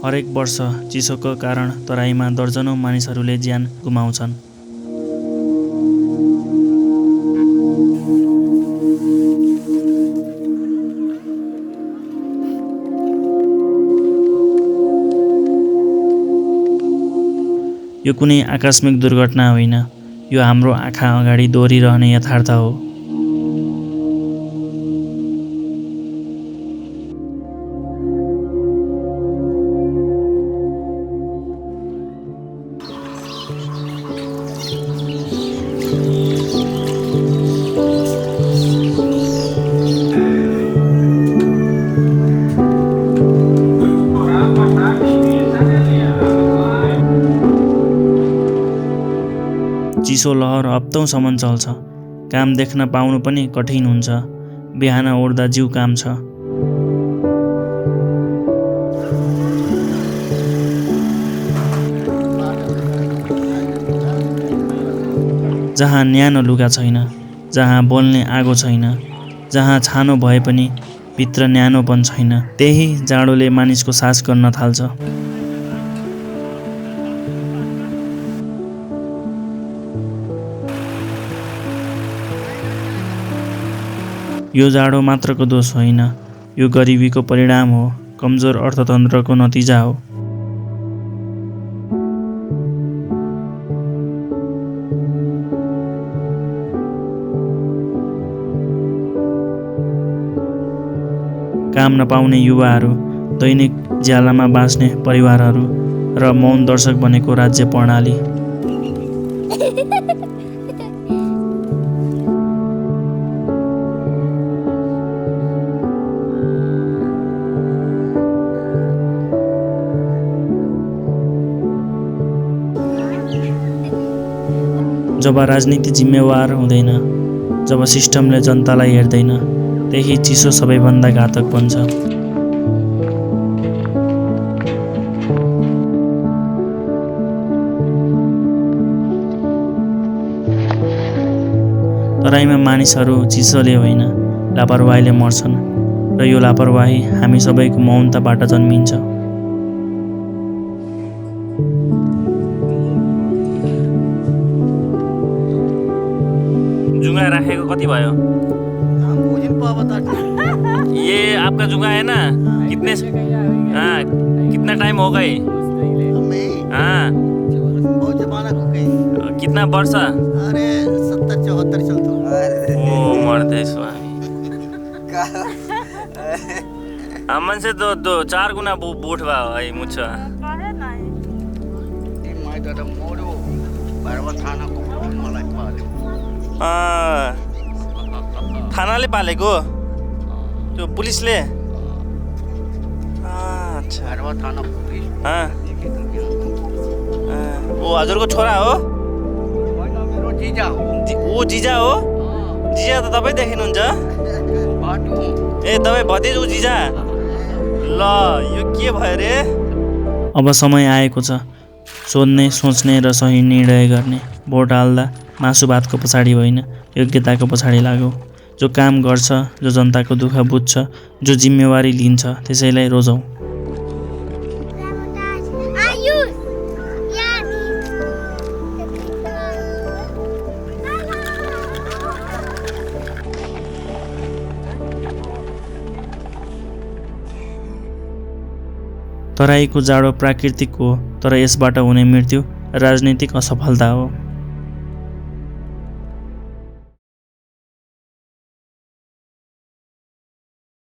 हरेक वर्ष चिसोको कारण तराईमा दर्जनौं मानिसहरूले ज्यान गुमाउँछन्। यो कुनै आकस्मिक दुर्घटना होइन, यो हाम्रो आँखा अगाडि दोहोरिरहने यथार्थ हो। चिसो लहर हप्तौँसम्म चल्छ। काम देख्न पाउनु पनि कठिन हुन्छ। बिहान उठ्दा जिउ काम्छ। जहाँ न्यानो लुगा छैन, जहाँ बोल्ने आगो छैन, जहाँ छानो भए पनि भित्र न्यानोपन छैन, त्यही जाडोले मानिसको सास गर्न थाल्छ। यो जाडो मात्रको दोष होइन, यो गरिबीको परिणाम हो, कमजोर अर्थतन्त्रको नतिजा हो। काम नपाउने युवाहरू, दैनिक ज्यालामा बाँच्ने परिवारहरू र मौन दर्शक बनेको राज्य प्रणाली। जब राजनीति जिम्मेवार हुँदैन, जब सिस्टमले जनतालाई हेर्दैन, त्यही चिसो सबैभन्दा घातक बन्छ। तराईमा मानिसहरू चिसोले होइन, लापरवाहीले मर्छन् र यो लापरवाही हामी सबैको मौनताबाट जन्मिन्छ। जुंगा राखेको कति भयो? ये आपका जुंगा है ना? कितना टाइम हो गए? हाँ, बहुत जमाना हो गई। कितना वर्ष? अरे 70-74 चलतो। ओ मर्दे स्वामी। हमन से दो 4 गुना बूढ़ बा है मुझ। थानाले पालेको? त्यो पुलिसले? अच्छा। ओ हजुरको छोरा हो? ओ जिजा हो? जिजा त तपाईँ देखिनुहुन्छ? ए तपाईँ भतिज उ जिजा? ल यो के भयो रे? अब समय आएको छ सोध्ने, सोच्ने र सही निर्णय गर्ने। भोट हाल्दा मासु भातको पछाडि होइन, योग्यताको पछाडि लागौ। जो काम गर्छ, जो जनताको दुःख बुझ्छ, जो जिम्मेवारी लिन्छ, त्यसैलाई रोजौँ। तराईको जाडो प्राकृतिक हो, तर यसबाट हुने मृत्यु राजनीतिक असफलता हो।